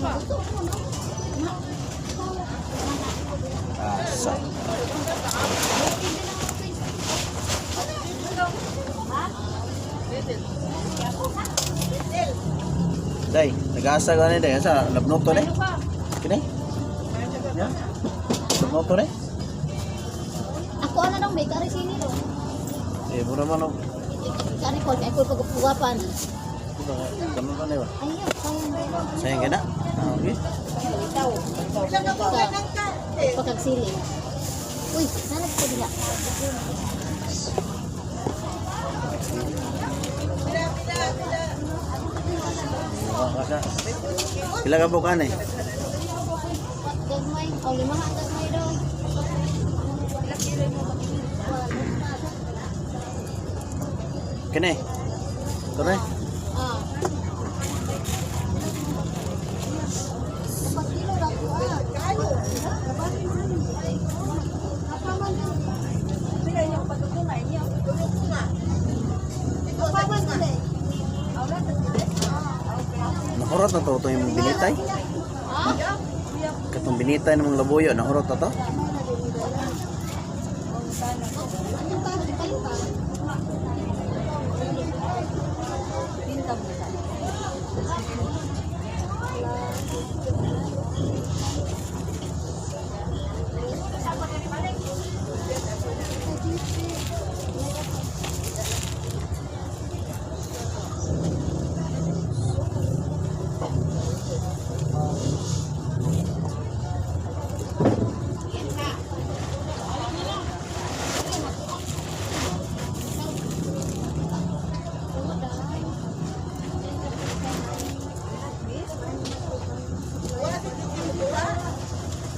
Asa. Day, nag-asa ka ni day. Asa, labnok to ni? Kini? Ya? Labnok to ni? Ako ano nang may kari sini do. Eh, mura man oh. Kari ko kay ko pagpuwapan. Ganun ka ni ba? Ayaw, sayang ba? Sayang ka na? Ah, okay. Ikaw. Pagkagsili. Uy, sana ko diha. Asa. Pila ka bukan eh? Gagmay, o lima nga gagmay daw. Kini? Kini? Ah. Upat kilo ra ko ah. Nakurot na to ito yung binitay. Ha? Katong binitay ng mga labuyo, nakurot na to. Anong pa? Kayo pa?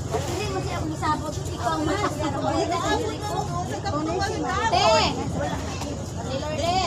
Hindi mo siya akong isabot. Ikaw ang mas. Te! Lorde!